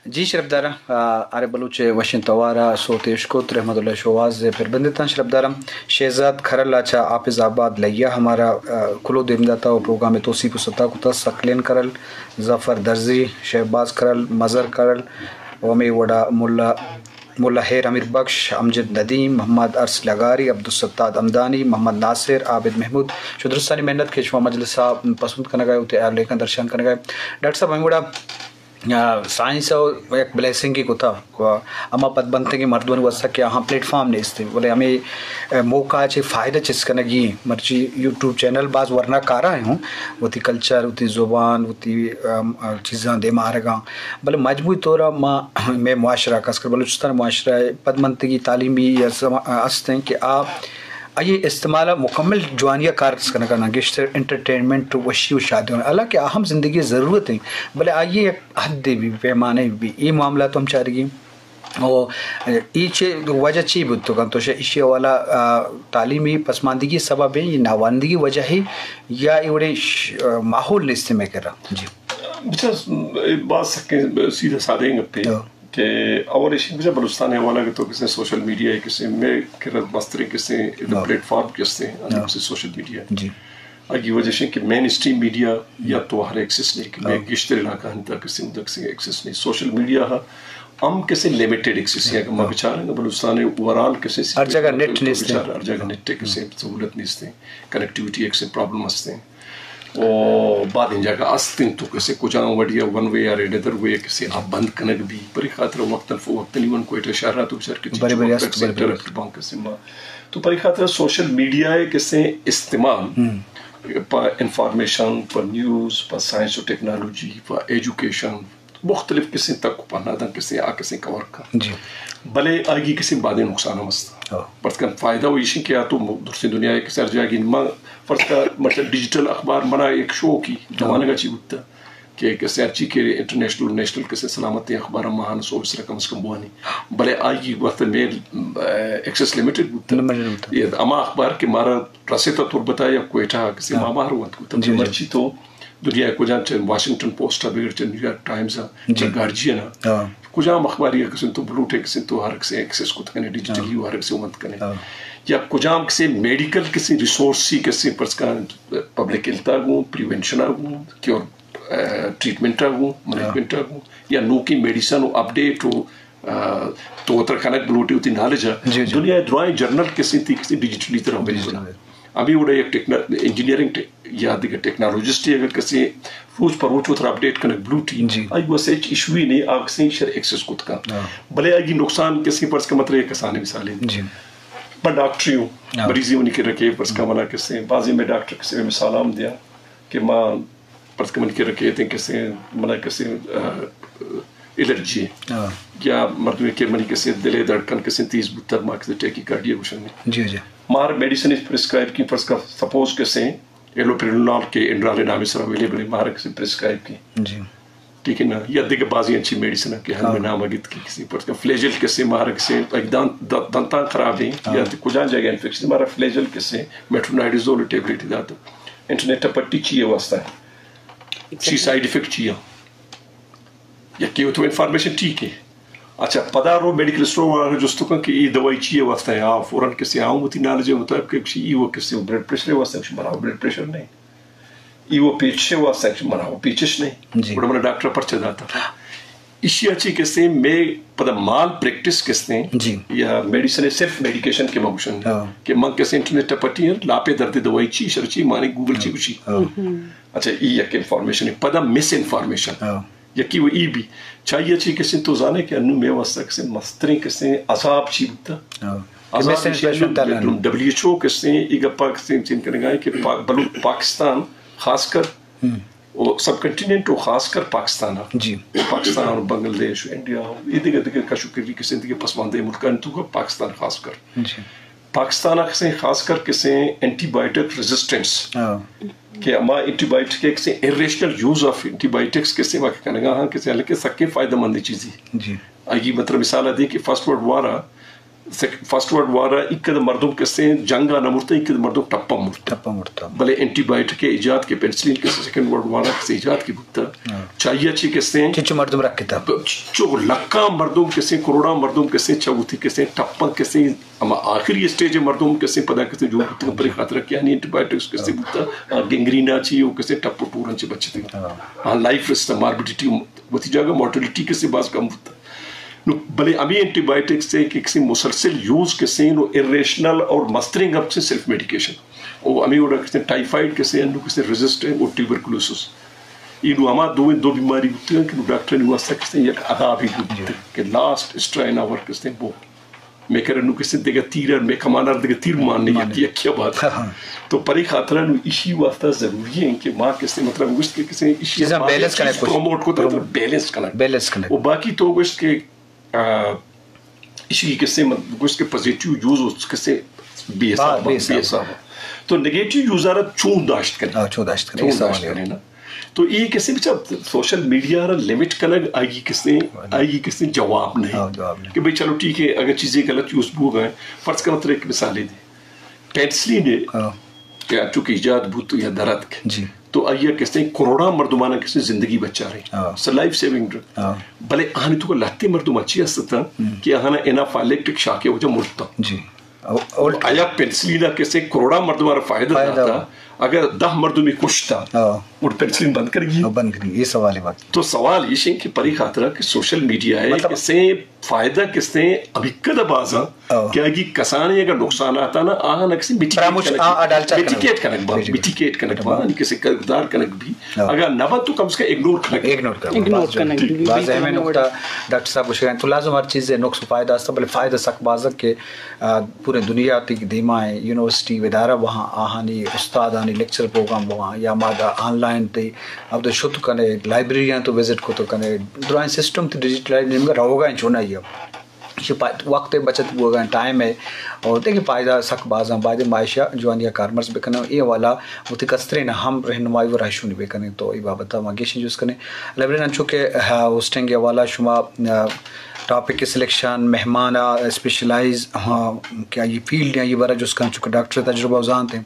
جی شرفدار، آ، عارف بلوچ ءِ وشیں توار ءَ سوتے اشکت، رحمت اللہ شوہاز ءِ پر بندتاں شرفدار۔ شہزاد کھرل ءَ چہ حافظ آباد لیا ہمارا، آ، کلو دیم داتا و پروگرام ءِ توسیپ و ستا کتا۔ سکلین کھرل، ظفر درزی، شہباز کھرل، مظہر کھرل و ہمے وڑا ملا، ملا ہیر، امیر بخش، امجد ندیم، محمد ارس لغاری، عبدالستار ہمدانی، محمد ناصر، عابد محمود، شما درستانی محنت کہ شما مجلس ءَ پسند کنگا ئے، وتی ہیال لیکاں درشان کنگا ئے۔ ڈاکٹر صاحب، ہمے وڑا آ، سائنس ءَ یک بلیسنگے کتا، ہما پدبنتگیں مردمانی واسطہ کہ آہاں پلیٹ فارم نیست، بلے ہمے، آ، موقع ءَ چہ فائدہ چست کنگی ایں۔ مرچی یوٹیوب چینل باز ورنا کارا ہوں، وتی کلچر، وتی زبان، وتی، آ، آ، چیزاں دیما آرگاں، بلے مجموعی طور ءَ ما، مئے معاشرہ، خاص کر بلوچستان معاشرہ ءِ پدمنتگی تعلیمی یا سما-، آ، است ایں کہ آ آئی ءِ استعمال ءَ مکمل جوانی ءَ کار کنگ ءَ نہ، گیشتر انٹرٹینمنٹ و وشی و شادی، حالانکہ آ ہم زندگی ءِ ضرورت ایں، بلے آئی ءِ یک حدے بی، پیمانے بی، اے معاملات ہم چارگی۔ و اے چے وجہ چی بوت کنت؟ تو شہ ایشی حوالہ، آ، تعلیمی پسماندگی سبب ایں، یا ناوندگی وجہ ایں، یا اے وڑیں ش-، آ، ماحول نیست مئے کرا؟ جی۔ بچار، اے باز سکیں سیدھا سادہ ایں گپے۔ ہاں۔ کہ اول ایشی بچار بلوچستان ءِ حوالہ کہ تو کسے سوشل میڈیا ءِ کسے مئے کرا مستریں کسے ہاں۔ پلیٹ فارم کسے ہاں۔ کسے سوشل میڈیا۔ جی۔ آئی ءِ وجہ ایں کہ مین اسٹریم میڈیا یا تو ہر ایکسس نہیں کہ مئے ہاں۔ گیشتر علاقہ ہنتا کسے مدد کسے ایکسس نہیں۔ سوشل میڈیا ہم کسے لمیٹڈ ایکسس ایں۔ اگر ما ہاں۔ بچاریں بلوچستان ءِ اوورآل کسے ہر جگہ نیٹ تو نیست ایں۔ بچار ہر جگہ ہاں۔ نیٹ ءِ کسے ہاں۔ سہولت نیست ایں۔ کنیکٹیویٹی ءِ کسے پرابلم است ایں۔ او بعد انجا کہ است انت تو کسے کجام وڑیا ون وے اور انیدر وے کسے آ بند کنگ بی، پرے خاطر وقتاً فوقتاً ایون کوئٹہ شہر ءَ تو بچار کہ بلے، بلے، است، بلے، بلے۔ انٹرپٹ بانک کسے ما۔ تو پرے خاطر سوشل میڈیا ءِ کسے استعمال ہم۔ پہ انفارمیشن، پہ نیوز، پہ سائنس و ٹیکنالوجی، پہ ایجوکیشن، مختلف کسے تک و پہناداں کسے آ کسے کور کن۔ جی۔ بلے آئی ءِ کسے بعدیں نقصان ہم است۔ ہاں۔ فرض کن فائدہ و ایشی کہ آ تو م-، درستیں دنیا ءِ کسے ہر جاگہ ما فرض کن مطلب ڈیجیٹل اخبار منا ایک شوق ایں، ہاں۔ زمانگ ءَ چی بوتا کہ کسے ہرچی کہ انٹرنیشنل، نیشنل کسے سلامتی اخبار ماہان سو اس کم از کم بوانی۔ بلے آئی ءِ وقت میں، آ، ایکسس لمیٹڈ بوتا۔ لمیٹڈ بوتا۔ یہ ہما اخبار کہ مارا رسیتا تربت ءَ یا کوئٹہ ءَ کسے ہاں۔ ما باہر وانت کتا۔ جی، جی۔ مرچی تو دنیا ءِ کجام چہ واشنگٹن پوسٹ ءَ بگر چہ نیویارک ٹائمز ءَ، جی۔ چہ گارجین ءَ، ہاں۔ کجام اخباری ءَ کسے تو بلوٹ ءَ کسے تو ہر کسے ایکسس کت کنے، ڈیجیٹلی ہاں۔ ہر کسے وانت کنے۔ ہاں۔ یا کجام کسے میڈیکل کسے ریسورس سی کسے فرض کن پبلک ہیلتھ ءَ گوں، پریونشن ءَ گوں، کیور، آ، ٹریٹمنٹ ءَ گوں، ہاں۔ مینجمنٹ ءَ گوں، یا نوکیں میڈیسن و اپڈیٹ و آ، تو وترا کنگ بلوٹی وتی نالج ءَ۔ جی، جی۔ دنیا ءِ درائیں جرنل کسے تی کسے ڈیجیٹلی طرح ڈیجیٹل۔ اویلیبل۔ ابھی وڑا یک ٹیکنا-، انجینئرنگ ٹے-، یا دگہ ٹیکنالوجسٹ یا اگر کسے روز پر روز وترا اپڈیٹ کنگ بلوٹی، جی۔ آئی واسطہ ہچ ایشو ہی نہیں، آ کسے شر ایکسس کت کن۔ ہاں۔ بلے آئی نقصان کسے فرض کن مطلب یک کسانیں مثال ایں۔ جی۔ پر ڈاکٹری ہوں، ہاں۔ مریضی ہونی کہ رکھے فرض کن منا کسے، بعضی میں ڈاکٹر کسے میں مثال ہم دیا کہ ما پرچہ کہ منی کرا کیت انت کسے، منا کسے، آ، الرجی ایں۔ ہاں۔ یا مردمے کہ منی کسے دل ءِ دھڑکن کسے تیز بوتگ، ما کسے ٹیکی کارڈیا گوشن۔ جی، جی۔ مارا میڈیسن پرسکرائب کیں، فرض کن سپوز کسے ایلوپریلونال کہ انڈرال ءِ نام ءِ سرا اویلیبل ایں، مارا کسے پرسکرائب کیں۔ جی۔ ٹھیک ہے نا؟ یا دگہ بازیں انچیں میڈیسن کہ ہم ہاں۔ نام گیت کہ کسے، فرض کن فلیجل کسے مارا کسے، اگہ دان-، د-، دنتان خراب ایں، ہاں۔ یا کجام جگہ انفیکشن، مارا فلیجل کسے، میٹرونائڈازول ٹیبلٹ دات۔ انٹرنیٹ ءَ پٹی چی ءِ واسطہ ایں؟ چی سائیڈ افیکٹ چی ایں؟ یکے تو انفارمیشن ٹھیک ہے۔ اچھا، پدا رو میڈیکل اسٹور والا جست کن کہ اے دوائی چی ءِ واسطہ ایں؟ آ فوراً کسے آؤں وتی نالج ءِ مطابق کہ اے وہ کسے بلڈ پریشر ءِ واسطہ، منا بلڈ پریشر نہیں۔ اے وہ پیچش ءِ واسطہ، منا وہ پیچش نہیں۔ جی۔ گڑا منا ڈاکٹر پرچہ داتا۔ ایشی ءَ چی کسے مئے پدا مال پریکٹس کسے جی۔ یا میڈیسن، صرف میڈیکیشن کہ ما گوشن ہاں۔ کہ من کسے انٹرنیٹ ءَ پٹی لاپ ءِ درد ءِ دوائی چی، شر چی، مانے گوگل چی گوشی۔ ہاں۔ اچھا، اے یک انفارمیشن ایں، پدا مس انفارمیشن۔ ہاں۔ یکے وہ اے بی۔ چاہیے چی کسے تو زانے کہ انو مئے واسطہ کسے مستریں کسے عذاب چی بوتا۔ ہاں۔ عذاب مس انفارمیشن تلن۔ ڈبلیو ایچ او کسے اے گپا کسے چین کنگا ایں کہ پا-، بلو-، پاکستان خاص کر ہم۔ و سب کنٹیننٹ و خاص کر پاکستان ءَ۔ جی۔ پاکستان و بنگلہ دیش و انڈیا و اے دگہ دگہ کش و کری کسے دگہ پسماندہ ملکانی توکا پاکستان خاص کر۔ جی۔ پاکستان ءَ کسے خاص کر کسے اینٹی بایوٹک ریزسٹنس ہاں۔ کہ ہما اینٹی بایوٹک کسے irrational use of antibiotics کسے واقع کنگا ہاں کسے حالانکہ سکیں فائدہ مند چیزی۔ جی۔ آئی مطلب مثال دی کہ فرسٹ ورلڈ وار ءَ سیک-، فرسٹ ورلڈ وار ءَ ایکد مردم کسیں جنگ ءَ نہ مرتہ، ایکد مردم ٹپا مرتہ۔ ٹپا مرتہ۔ بلے اینٹی بائیوٹک ءِ ایجاد کہ پینسلین کسیں سیکنڈ ورلڈ وار ءَ کسیں ایجاد کہ بوتہ۔ ہاں۔ چاہیے چی کسیں چچو مردم رکھتہ۔ چو لکاں مردم کسیں، کروڑاں مردم کسیں، چہ وتی کسیں ٹپاں کسیں، اما آخری اسٹیج ءِ مردم کسیں پدا کسیں جوڑ بوتہ، پرے خاطر کہ آنی اینٹی بائیوٹکس کسیں بوتہ، آ گینگرینا چی او کسیں ٹپ و ٹوراں چی بچتہ۔ ہاں۔ آ لائف رستہ، ماربیڈیٹی وتی جاگہ، مارٹلٹی کسیں باز کم بوتہ۔ نو، بلے ہمے اینٹی بائیوٹکس ءِ کہ کسیں مسلسل یوز کسیں، نو، اریشنل اور مستریں گپ کسیں سیلف میڈیکیشن۔ او ہمے وڑا کسیں ٹائیفائیڈ کسیں، انو کسیں ریزسٹ ہے، او ٹیوبرکلوسس۔ ای نو ہما دوئیں دو بیماری بوتگ کہ نو ڈاکٹرانی واسطہ کسیں یک عذابے بوتگ کہ لاسٹ اسٹرا ان آور کسیں بو۔ مئے کرا نو کسیں دگہ تیر ءَ، مئے کمان ءَ دگہ تیر مان نہیں، مان یک، یکیا بات۔ ہاں۔ تو پرے خاطر نو ایشی واسطہ ضروری ہے کہ ما کسیں مطلب گوشت کہ کسیں ایشی چیزاں بیلنس کنگ، پروموٹ کو تو بیلنس کنگ۔ Balance king. و باقی تو گوشت کہ، آ، ایشی کسیں مت-، گوشت کہ پازیٹیو یوز ہو کسیں بے حساب، بے حساب۔ تو نیگیٹیو یوز ءَ را چون داشت کنیں؟ ہاں، چون داشت کنیں، چون داشت کنیں نا۔ تو اے کسے بچا سوشل میڈیا را لمٹ کنگ آئی کسے، آئی کسے جواب نہیں۔ ہاں، جواب نہیں۔ کہ بھئی چلو ٹھیک ہے، اگر چیزیں غلط یوز بوگ ءَ، فرض کر ترا ایک مثالے دے۔ پینسلین ہے، ہاں۔ کہ انچو کہ ایجاد بوت یا در اتک، جی۔ تو آئی کسے کروڑاں مردمانا کسے زندگی بچا رہے۔ ہاں۔ So life saving drug. ہاں۔ بلے آنی تو لہتے مردم اچی ہستتا کہ آنا انافائلیکٹک شاکے وجہ مرتا۔ جی۔ او-، اولڈ آیا پینسلین ءَ کسے کروڑاں مردم ءَ را فائدہ فائدہ داتا، ہو۔ اگر دہ مردمی کشتا، ہاں۔ اور پینسلین بند کر گئی؟ ہاں، بند کر گئی، یہ سوال ہے باقی۔ تو سوال یہ ہے کہ پری خاطرہ کہ سوشل میڈیا ہے، مطلب کسے فائدہ کسے ابھی کد بازا، ہاں۔ کہ اگی کسانے اگر نقصانات آنا، آہاں نہ کسے مٹیگیٹ پراموش، کنگ، آ، آ، ڈال چار کنگ۔ مٹیگیٹ کنگ با، مٹیگیٹ۔ مٹیگیٹ کنگ با، ہاں۔ یعنی کسے کردار کنگ بھی۔ ہاں۔ اگر نہ با تو کم سے کم ignoring. Ignoring. Ignoring بھی، باز اہم نقطہ ڈاکٹر صاحب گوشگ ءَ۔ تو لازم ہر چیز نقص و فائدہ است، بلے فائدہ سک باز کہ آ، پورے دنیا تئی دیما ایں، یونیورسٹی و ادارہ بہاں، آہانی استادانی لیکچر پروگرام بہاں، یا ما دا آن لائن تئی اب تو شت کنے، لائبریریاں تو وزٹ کت کنے، درائیں سسٹم تئی ڈیجیٹلائز نیمگا روگا ایں چونائی اب۔ ایشی پا-، وقت بچت بوگا ایں، ٹائم ہے، اور دیکھیں فائدہ سک بازاں، باید ما ایشا جوانی کارمرز بکنیں، اے والا وتی کسترین ہم رہنمائی و رہشونی بکنیں، تو اے بابت ما گیشیں جست کنیں۔ لیبرین انچو کہ، ہا، ہوسٹنگ حوالہ شما، آ، ٹاپک سلیکشن، مہمان ءَ اسپیشلائز، ہاں، کہ آئی فیلڈ یا آئی بارہ جست کن، چونکہ ڈاکٹر تجربہ و زانت ہیں،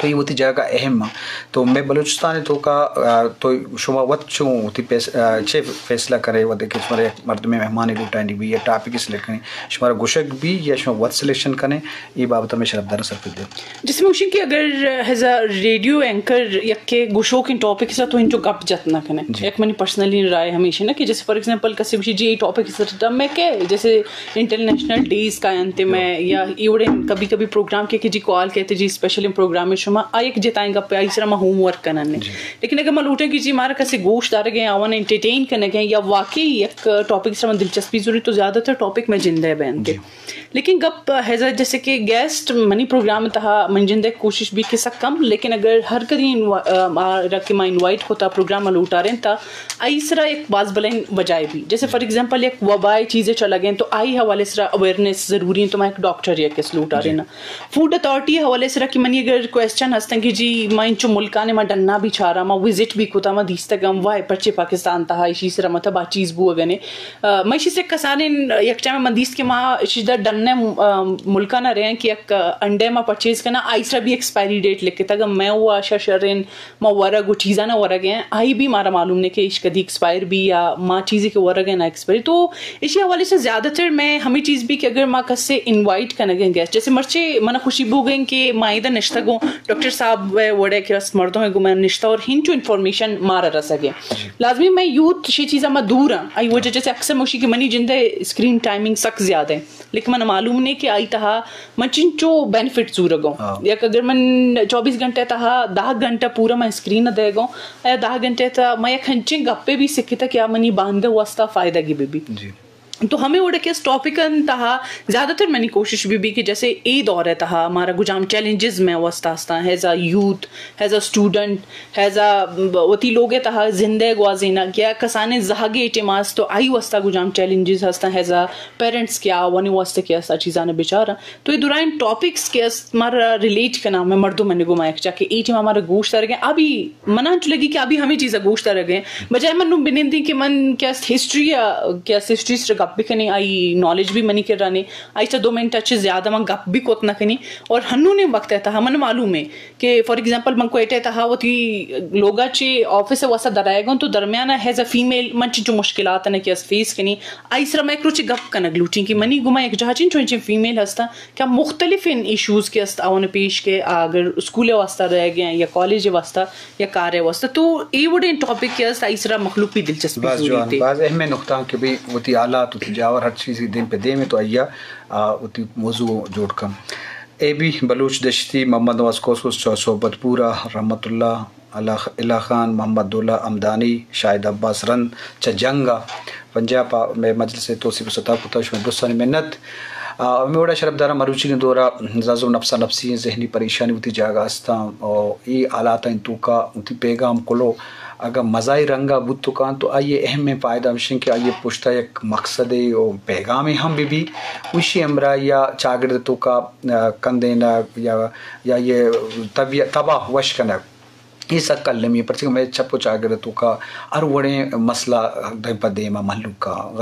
تو یہ وتی جگہ اہم ہے۔ تو میں بلوچستان تو کا، آ، تو شما وت چوں وتی پیس-، آ، چے فیصلہ کرے وتے کہ شمارا یک مردمے مہمانے لوٹائینی بھی یا ٹاپک سلیکٹ کریں، شمارا گوشگ بھی یا شما وت سلیکشن کریں، یہ بابت میں شرف دار سر پہ دے۔ جیسے میں گوشیں کہ اگر ایز اے ریڈیو اینکر یکے گوشوکیں ٹاپک سا تو انچو گپ جت نہ کنے۔ جی۔ یک منی پرسنلی رائے ہمیش ہے نا کہ جیسے فار ایگزامپل کسے گوشی جی اے ٹاپک سا میں کہ جیسے انٹرنیشنل ڈیز کا انت میں یا ایوڑے کبھی کبھی پروگرام کے کہ جی کال کہتے جی اسپیشل پروگرام میں شما آ یک جتائیں گپ آئی سرا ما ہوم ورک کنن نے۔ جی۔ لیکن اگر ما لوٹیں کہ جی مارا کسے گوش دارگے آوان انٹرٹین کنگے یا واقعی یک ٹاپک سرا ما دلچسپی زوری تو زیادہ تر ٹاپک میں جندے بین کے۔ جی۔ لیکن گپ ہیزا جیسے کہ گیسٹ منی پروگرام تہا من جندے کوشش بھی کہ سک کم، لیکن اگر ہر کدی انوا-، آ، آ، را کہ ما انوائٹ کتا پروگرام لوٹاریں تا آئی سرا ایک باز بلین وجہ بھی۔ جیسے فار ایگزامپل یک وبائے چیزیں چلگیں تو آئی حوالے سرا اویئرنیس ضروری ہیں تو ما ایک ڈاکٹر یا کس لوٹاریں نا۔ فوڈ اتھارٹی حوالے سرا کہ منی اگر کویسچن ہستن کہ جی ما انچو ملکانے ما ڈنا بھی چارا، ما وزٹ بھی کتا، ما دیستگم وائے پرچے پاکستان تہا ایشی سرا مطلب آ چیز بوگنے۔ آ، مئے ایشی سے کسانیں یک ٹائم من دیست کہ ما ایشی در ڈن ء، آ، ملکاں نہ رہے ہیں کہ یک انڈے ما پرچیز کنا، آئی سرا بھی ایکسپائری ڈیٹ لکھتا کہ میں وہ آشا شرین ما ورگ و چیزاں نہ ورگ ہیں، آئی بھی مارا معلوم نہیں کہ ایش کدی ایکسپائر بھی یا ما چیزی کہ ورگ ہیں نہ ایکسپائر۔ تو ایشی حوالے سے زیادہ تر میں ہمیں چیز بھی کہ اگر ما کسے انوائٹ کنگیں گیسٹ، جیسے مرچے من خوشی بوگیں کہ ما ادھر نشتہ گوں ڈاکٹر صاحب وڑے کہ است مردم گوں میں نشتہ اور ہنچو انفارمیشن مارا رسگے۔ لازمی میں یوتھ شی چیزا ما دور ہاں۔ آئی وجہ جیسے اکثر موشی کہ منی جندے اسکرین ٹائمنگ سک زیادہ ہے، لیکن من معلوم نہیں کہ آئی تہا من چنچو بینیفٹ زورگوں۔ ہاں۔ یک اگر من چوبیس گھنٹے تہا دہ گھنٹہ پورا میں اسکرین دے گوں، اے دہ گھنٹے تہا میں یک ہنچیں گپے بھی سکھتا کہ آ منی باندہ واسطہ فائدہ گی بی بی۔ جی۔ تو ہمیں وڑا کہ اس ٹاپک ان تہا زیادہ تر منی کوشش بھی بھی کہ جیسے اے دور ہے تہا ہمارا گجام چیلنجز میں واسطہ ہستا، as a youth, as a student, as a وتی لوگ تہا زندہ گوازینا، کیا کسانے زہگے ٹیماس تو آئی واسطہ گجام چیلنجز ہستا، ایز اے پیرنٹس کیا ونی واسطہ کیا سا چیزاں بچارا۔ تو یہ دورائن ٹاپکس کہ است مارا ریلیٹ کنا میں مردم نے گو ما یک چا کہ اے ٹیم ہمارا گوش دارگے ابھی منا انچو لگی کہ ابھی ہمیں چیزا گوش دارگے، بجائے من نوں بنندی کہ من کیا است ہسٹری یا کیا است ہسٹری سر گپ بکنیں، آئی نالج بھی منی کرا نے، آئی چا دو منٹ چہ زیادہ من گپ بھی کت نہ کنی۔ اور ہنونیں وقت ءِ تہا من معلوم ہے کہ فار ایگزامپل من کوئٹہ ءِ تہا وتی لوگا چہ آفس ءِ واسطہ درائیگاں تو درمیان ءَ ایز اے فیمیل من چنچو مشکلات نہ کہ فیس کنی، آئی سرا مائکرو چہ گپ کنگ لوٹیں کہ منی گما یک جاچیں چو انچیں فیمیل ہستا کہ مختلف ان ایشوز کہ است آوان پیش کہ اگر اسکول ءِ واسطہ رہ گئے یا کالج ءِ واسطہ یا کار ءِ واسطہ، تو اے وڑیں ٹاپک کہ است آئی سرا مخلوق بھی دلچسپی باز جوان، باز اہم نقطہ کہ بھی وتی حالات، وتی جاور، ہر چیز دیم پہ دیم تو آئی ءَ، آ، وتی موضوع جوڑ کن۔ اے بی بلوچ دشتی، محمد نواز کوسوس، چو صحبت پورا، رحمت اللہ، اللہ، اللہ خان، محمد دولا، ہمدانی، شاہد عباس رند، چہ جنگ ءَ پنجاب ءَ مئے مجلس ءِ توسیپ ءُ ستا کتا، شمئے درستانی منت۔ آ، ہمے وڑا شرپداراں مروچی دورا زازو نفسا نفسی ذہنی پریشانی وتی جاگہ استاں، او اے حالاتانی توکا وتی پیغام کلو اگاں مزاحی رنگا بوت کان تو آئی اہم فائدہ ہمشیں کہ آئی پشتا یک مقصدے او پیغامے ہم بہ بی، وشی ہمراہی ءَ چاگرد توکا، آ، کندینگ یا، یا یہ طبیعت تباہ وش کنگ۔ اے سک المی، پرچہ کہ مئے چپ ءُ چاگرد توکا ہر وڑیں مسئلہ دیم پہ دیم ءَ مہلوک ءَ